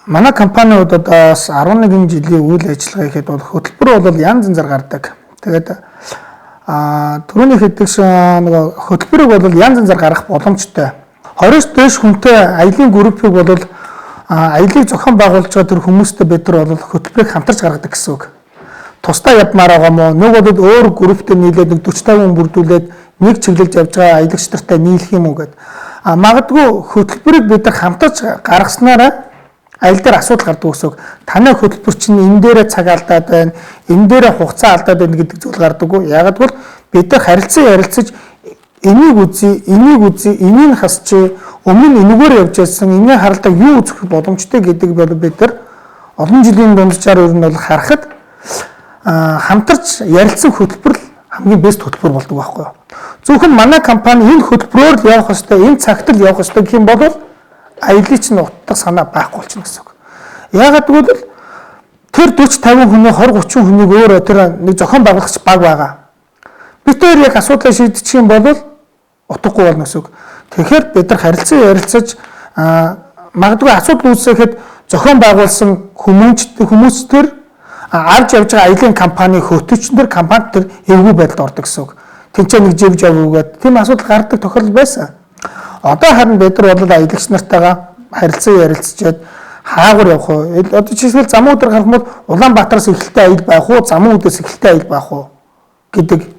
Манай компаниуд одоо бас 11 жилийн үйл ажиллагаа ихэд бол хөтөлбөр бол янз янзаар гардаг. Тэгээд түрүүний хэлдэг шиг нөгөө хөтөлбөрийг бол янз янзаар гаргах боломжтой. 20-с дээш хүнтэй аялын группийг бол аялыг зохион байгуулж байгаа тэр хүмүүстэй бид нар бол хөтөлбөрийг хамтарч гаргадаг гэсэн үг. Тусдаа явмаар байгаа мó нэг бол өөр групптэй нийлээд нэг 40 50 хүн бүрдүүлээд нэг чиглэлд явж байгаа аялагч нартай нийлэх юм уу гэд. Магадгүй хөтөлбөрийг бид нар хамтарч гаргаснараа аялал дээр асуудал гардаг гэсэн үг. Танай хөтөлбөр чинь энэ дээрээ цаг алдаад байна, энэ дээрээ хугацаа алдаад байна гэдэг зүйл гардаггүй. Яагаад гэвэл бид нар харилцан ярилцаж энийг үзье, энийг үзье, энийг хасчи, өмнө нь энэгээр явж байсан, энэний харалтаа юу үзэх боломжтой гэдэг бол бид нар олон жилийн дунджаар ер нь бол харахад хамтарч ярилцсан хөтөлбөр л хамгийн best хөтөлбөр болдог байхгүй юу. Зөвхөн манай компани энэ хөтөлбөрөөр л явах ёстой, энэ цагт л явах ёстой гэх юм бол аялын чинь утга санаа байхгүй болчихно гэсэн үг. Яагаад гэвэл тэр 40 50 хүний, 20 30 хүнийг өөрөө тэр нэг зохион байгуулагч баг байгаа. Бид хоёр яг асуудлаа шийдчих юм бол утгагүй болно гэсэн үг. Тэгэхээр бид нар харилцан ярилцаж, магадгүй асуудал үүсгэхэд зохион байгуулсан хүмүүс төр авч явж байгаа аялын компани хөтөч нар, компани төр эвгүй байдалд ордог гэсэн үг. Тэнцээ нэг жив жав өгөөд тийм асуудал гардаг тохиолдол байсан. Одоо харин бид нар бол аялагч нартайгаа харилцан ярилцчихэд хаагур явах уу? Одоо жишээлбэл замун өдөр гарах юм бол Улаанбаатараас эхэлтэй аял байх уу, замун өдөөс эхэлтэй аял байх уу гэдэг.